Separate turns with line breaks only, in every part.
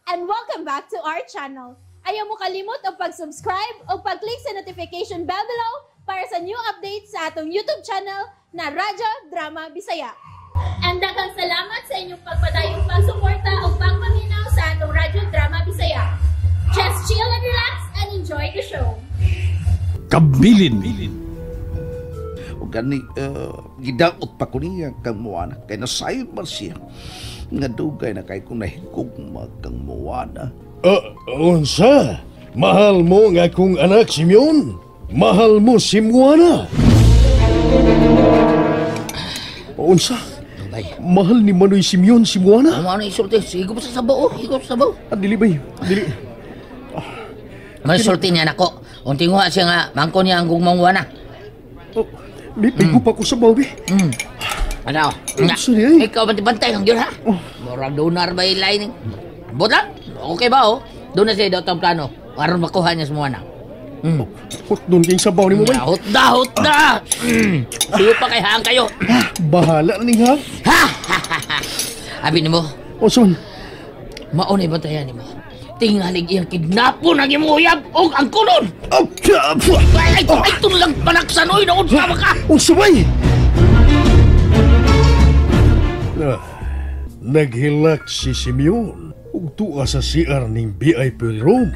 And welcome back to our channel. Ayaw mo kalimot og pag-subscribe o pag-click sa notification bell below para sa new updates sa atong YouTube channel na Radyo Drama Bisaya. And daghang salamat sa inyong pagpadayong pagsuporta o pagpaminaw sa atong Radyo Drama Bisaya. Just chill and relax and enjoy the show.
Kabilin.
O gani, gidaot pa ko niya kang Moana. Kay nasayod man siya. Nga dugay na kay kong nahigugma kang Moana.
Unsa? Mahal mo nga akong anak, Simeon? Mahal mo si Moana? Unsa?
Bay.
Mahal ni Manoy Simeon si Moana?
Ano isulti? Sigo pa sa sabaw, oh. Sigo sa sabaw.
Ah, dili bay. Dili.
May sulti niya nako. Unti nga siya nga, mangko niya ang gugmang Moana.
Oh, may pigo pa ko sa baw, bay.
Ano?
Eh, sorry, eh.
Ikaw bantay-bantay ang yun, ha?
Oh.
Murag donar ba ilay ni? Bot lang? Okay ba, oh? Doon na siya daw ang plano. Aron makuha niya sa Moana.
Hot doon kayong sabaw ni mo, bay.
Hot na, hot na! Siyo pa kay haang kayo.
Bahala na ning hang.
Ha! Abi nimo,
O, son.
mauna bantayan nimo. Tingalig iyang kidnapon ang imong uyab og ang kunon.
Oh,
Ay, ay, ay, tunlang panaksan, oy, naon sama ka.
Unsa bay? Naghilak si Simeon ug tuwa sa CR ning VIP room.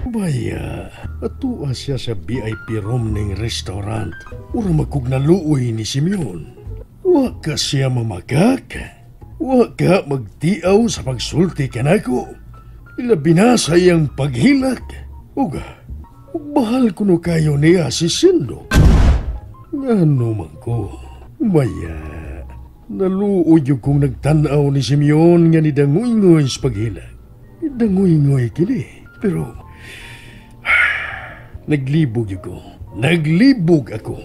Baya, atua siya sa VIP room ning restaurant. Ura magkugnaluoy ni Simeon. Wa ka siya mamakak. Wa ka magtiaw sa pagsulti kanako. Ilabi na sa iyang paghilak. Uga, ug mahal kuno kayo niya si Sindo. Ngano man ko, maya, naluoy yung kong nagtanaw ni Simeon nga nidangoy-ngoy sa paghilak. Nidangoy-ngoy kini, pero naglibog yung ko. Naglibog ako.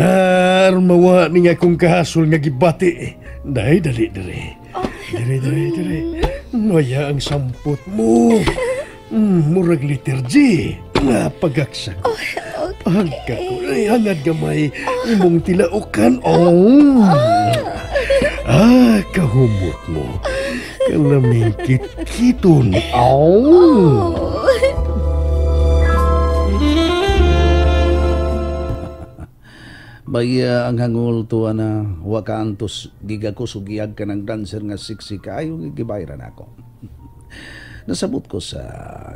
Aron mawa ni nga akong kahasol nga gibati. Dahil dali, dali. Dali, dali, dali. Maya ang sampot mo. Murag liturgy. Nga pagaksa ko. Pagka ko. Ay, hangad gamay. Imong tilaukan. Oh. Ah, kahumot mo. Kalaming kitkiton. Oh.
Baya ang hangol tuwa na wa ka antos gigakos ug giyag ka ng dancer nga sexy kaayo gibayran ako. Nasabot ko sa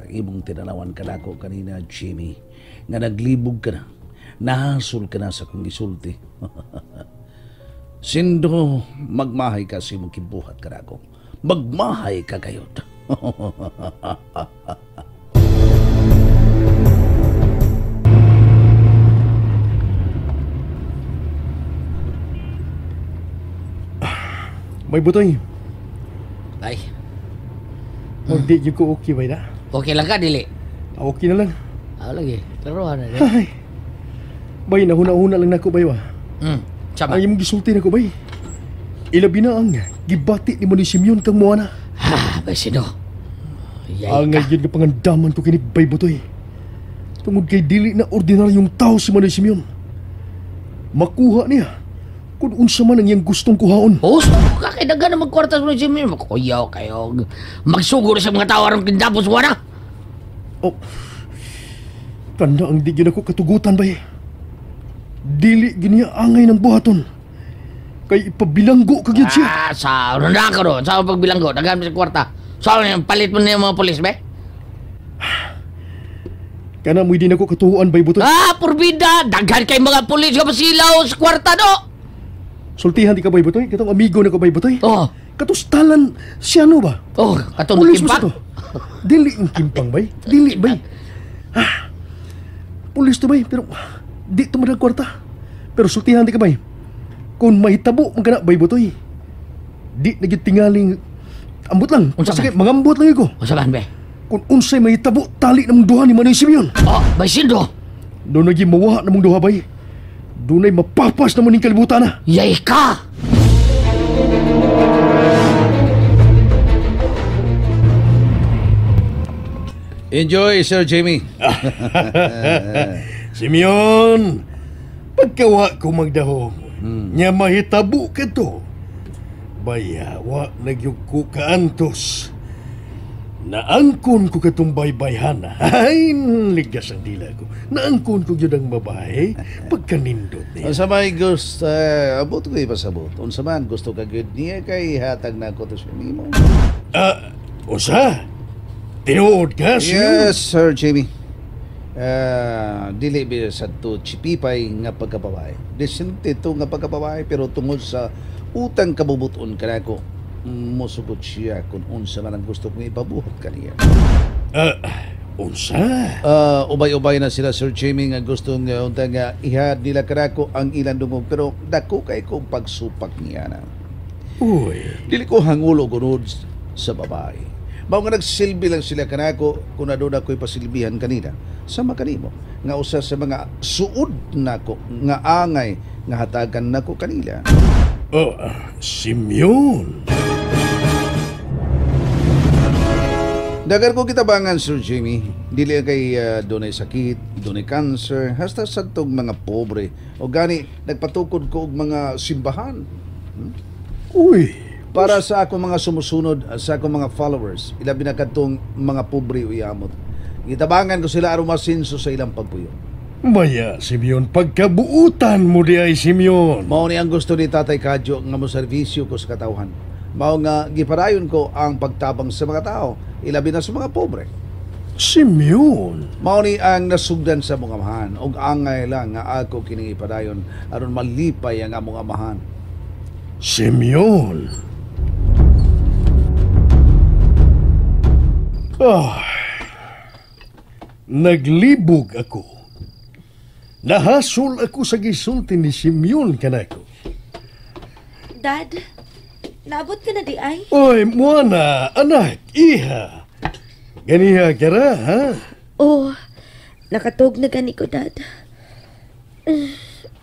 imong tinanawan kanako kanina, Jimmy, nga naglibog ka na. Nahasol ka na sa kong gisulti. Sindo, magmahay ka sa imong kibuhat kanako. Magmahay ka gayod.
May butoy.
Ay,
O, di yung ko okay ba na?
okay lang ka, dili?
Okay na lang.
Ah, lagi. Klarohan na.
Ay. Bay, nahuna-huna lang nako bay wa.
Sama.
Ang imong gisulti nako bay. Ilabi na ang gibati ni mo ni Simeon kang Moana.
Ha, bay sino? Yay
Ang
ka.
ngayon nga pangandaman ko kini bay butoy. Tungod kay dili na ordinaryong tao si Manoy Simeon. Makuha niya kung unsa man ang iyang gustong kuhaon.
Gusto ko ka kay daghan na magkwarta sa Simeon. Makuyaw kayo. Magsugor sa mga tao aron kidnapon sa Moana.
Oh. Tanda ang di gyud ako katugutan bay. Dili giniya angay ng buhaton. Kay ipabilanggo ka gyud siya.
Ah, sa ano na ka ro? Sa pagbilanggo, daghan sa kwarta. Sa ano palit mo na yung mga pulis, be?
Kana mo'y di nako katuhuan bay butoy.
Ah, purbida! Daghan kay mga pulis nga masilaw sa kwarta do!
Sultihan di ka bay butoy? Katong amigo na ko bay butoy?
Oh.
Katustalan siya no ba?
Oh, katong
Pulis mo
kimpang?
sa to. Dili ang kimpang bay. Dili bay. Ah, pulis to bay, pero di to madag kwarta. Pero sultihan di ka bay. Kung mahitabo man kana bay butoy. Di na gyud tingaling ambot lang.
Unsa
Basta
man?
kay mangambot lang ko.
Unsa man be?
Kung unsay mahitabo tali namong duha ni Manoy Simeon.
Oh, bay sindo.
Doon naging mawaha namong duha bay. Dunay mapapas na mo ning kalibutan na.
Yay ka!
Enjoy, Sir Jimmy.
Simeon, pagkawa ko magdahom, nya mahitabo ka to. Baya, wa nagyug ko kaantos. Naangkon ko katong baybayhan. Ay, ligas ang dila ko. Naangkon ko gyud ang babae pagkanindot niya.
Unsa may gusto, abot ko ipasabot. Unsa man gusto ka gyud niya kay hatag na ko to sa nimo.
Unsa? Tinuod ka, Simeon?
Yes, Sir Jimmy. Dili ba sa to chipipay nga pagkababae. Desente to nga pagkababae pero tungod sa utang kabubuton kanako, mosugot siya kung unsa man ang gusto kong ipabuhat kaniya.
Unsa?
Ubay-ubay na sila, Sir Jimmy, nga gusto nga unta nga ihad nila kanako ang ilang dungog pero dako kay kong pagsupak niya na.
Uy.
Dili ko hangulo gunod sa babae. Mao nga nagsilbi lang sila kanako kung aduna ko'y pasilbihan kanina sa makanimo nga usa sa mga suod nako nga angay nga hatagan nako kanila.
Oh, Simeon.
Dagar ko kitabangan, Sir Jimmy. Dili kay dunay sakit, dunay cancer, hasta sadtong mga pobre. O gani nagpatukod ko og mga simbahan.
Uy,
para sa akong mga sumusunod, sa akong mga followers, ilabi na kadtong mga pobre o yamot. Gitabangan ko sila aron masinso sa ilang pagpuyo.
Maya, Simeon, pagkabuutan mo di ay, Simeon.
Mao ni ang gusto ni Tatay Kadyo nga mo serbisyo ko sa katawhan. Mao nga giparayon ko ang pagtabang sa mga tao, ilabi na sa mga pobre.
Simeon.
Mao ni ang nasugdan sa mong amahan ug angay lang nga ako kining ipadayon aron malipay ang among amahan.
Simeon. Ah. Naglibog ako. Nahasol ako sa gisulti ni Simeon kanako.
Dad, naabot ka na di ay?
Oy, Moana, anak, iha. Ganiha ka ra, ha?
Oh, nakatog na gani ko, Dad.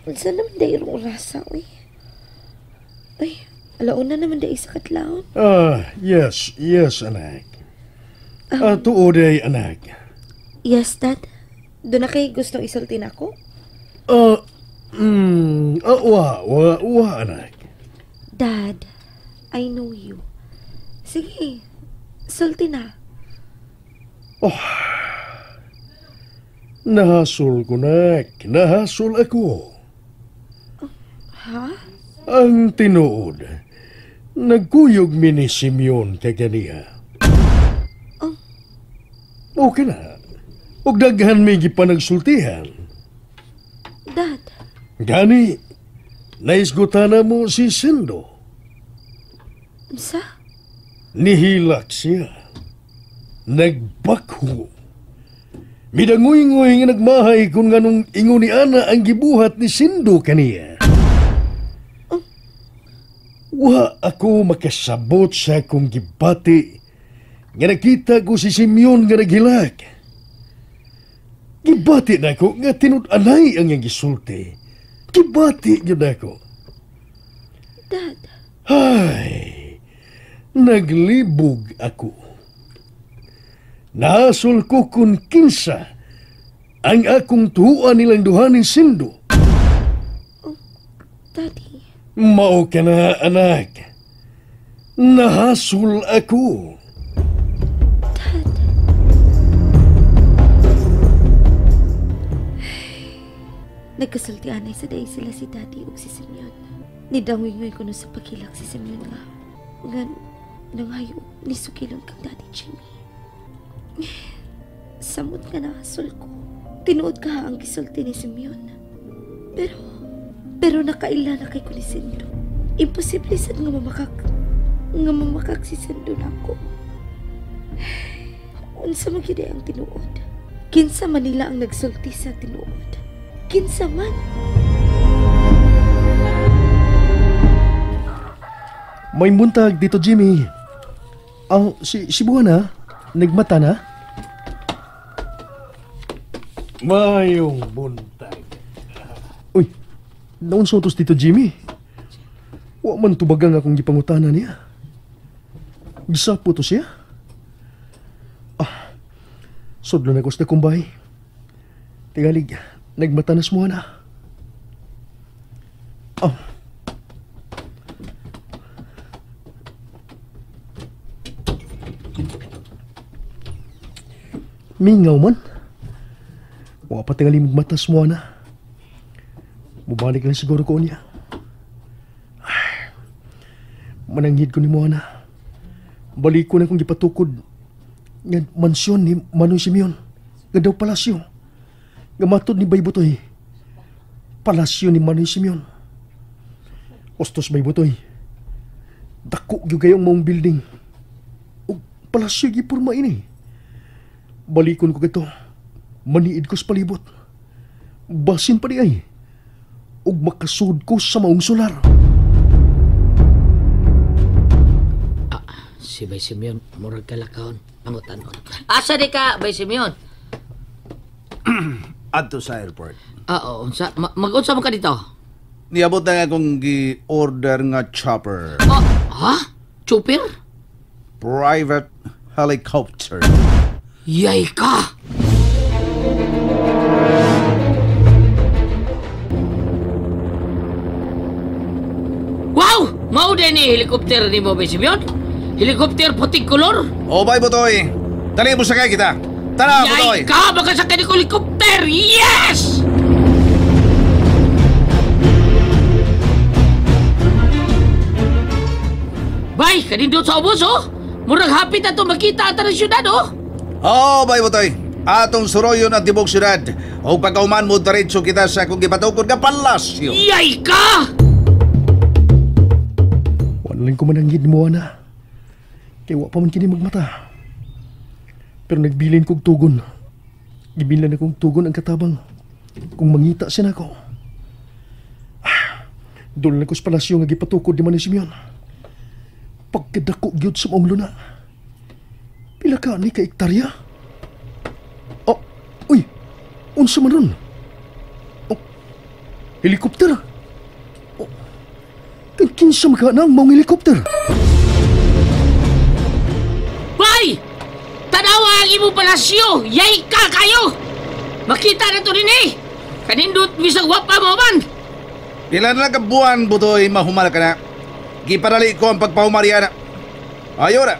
Unsa naman day irong orasa, uy? Ay, alauna naman day sa katlaon.
Ah, yes, yes, anak. Tuod ay, anak.
Yes, Dad. Doon na kay gustong isulti na ako?
Wa, anak.
Dad, I know you. Sige, sulti na.
Oh, nahasol ko, nak. Nahasol ako.
Ha?
Ang tinuod, nagkuyog mi ni Simeon kaganiha.
Oh.
Okay na. Og daghan may gipanagsultihan.
Dad.
Gani, naisgutan na mo si Sindo.
Unsa?
Nihilak siya. Nagbakho. Midangoy-ngoy nga nagmahay kung nganong ingon ni Ana ang gibuhat ni Sindo kaniya.
Oh.
Wa ako makasabot sa akong gibati nga nakita ko si Simeon nga naghilak. Gibati na ako nga tinud-anay ang iyang gisulti. Gibati yun ako.
Dad.
Ay, naglibog ako. Nasol ko kun kinsa ang akong tuhuan nilang duha ni Sindo.
Oh, Daddy.
Mao ka na, anak. Nahasol ako.
Dad. Nagkasultianay sa day sila si Daddy ug si Simeon. Nidangoy-ngoy ko no sa paghilak si Simeon nga. Nga nanghayo ni sukilon kang Daddy Jimmy. Samot nga nahasol ko. Tinuod ka ang gisulti ni Simeon. Pero nakaila na kay ko ni Sindo. Imposible sad nga mamakak si Sindo nako. Unsa man gyud ang tinuod? Kinsa man nila ang nagsulti sa tinuod? Kinsa man?
May muntag dito, Jimmy. Ang si Buwana, nagmata na? Mayong buntag. Uy, naunsa tos dito, Jimmy? Wa man tubagang akong gipangutana niya. Gisapo to siya. Ah, sudlo na ko sa kumbay. Tingalig, nagmata na si Moana. Ah. Mingaw man. Wa pa tingali magmatas mo na. Mubalik lang siguro ko niya. Mananghid ko ni Moana. Balik ko na kong gipatukod nga mansyon ni Manoy Simeon. Nga daw palasyo. Nga matod ni Bay Butoy. Palasyo ni Manoy Simeon. Ostos Bay Butoy. Dako gyud kayong maong building. Og palasyo gipurma ini. Balikon ko kito. Maniid ko sa palibot. Basin pa di ay. Og makasud ko sa maong solar.
Si Bay Simeon, murag kalakahon. Pangutan-on. Asa di ka, Bay Simeon?
Adto sa airport.
Oo, unsa? Mag-unsa man ka dito?
Niabot na nga akong gi-order nga chopper.
Oh, ha? Chopper?
Private helicopter.
Yay ka! Wow! Mao din ni helicopter ni mo, Bay Simeon? Helicopter puting kolor?
O, Bay Butoy! Dali mo sakay kita! Tara, Butoy!
Yay ka! Makasakay ni helicopter! Yes! Bay, kanindot sa ubos, oh! Murag hapit na ito makita ang tanang syudad, oh!
Oh, Bay Butoy! Atong suroyon at tibok syudad. O pagkauman mo, diretso kita sa akong gipatukod nga palasyo.
Yay ka!
Wala lang ko mananggid ni Moana. Kaya wa pa man kini magmata. Pero nagbilin kog tugon. Gibilan akong tugon ang katabang. Kung mangita siya nako. Doon lang ko sa palasyo nga gipatukod ni Manny Simeon. Pagkadako gyud sa maong luna. Pila ka ni ka hektarya? Oh, uy, unsa man ron? Oh, helikopter. Oh, kinsa man ka na ang maong helikopter?
Bay! Tanawa ang imong palasyo! Yay ka kayo! Makita na to din eh! Kanindot bisag wa pa mo man!
Pila na lang ka buwan, Butoy, mahumal ka na. Gipadali ko ang pagpahumarya na. Ayaw na.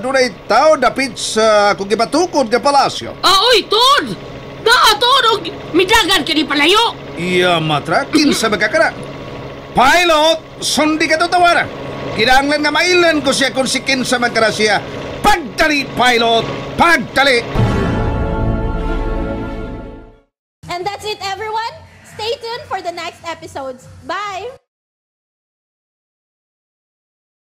Dunay tao dapit sa akong gipatukod nga palasyo.
Ah, oy, tuod! Naa, tuod! Og midagan ka ni palayo!
Iya, matra, kinsa ba ka na? Pilot, sundi ka to tawara. Kinahanglan nga mailan ko siya kung si kinsa man ka na siya. Pagdali, pilot! Pagdali!
And that's it, everyone. Stay tuned for the next episodes. Bye!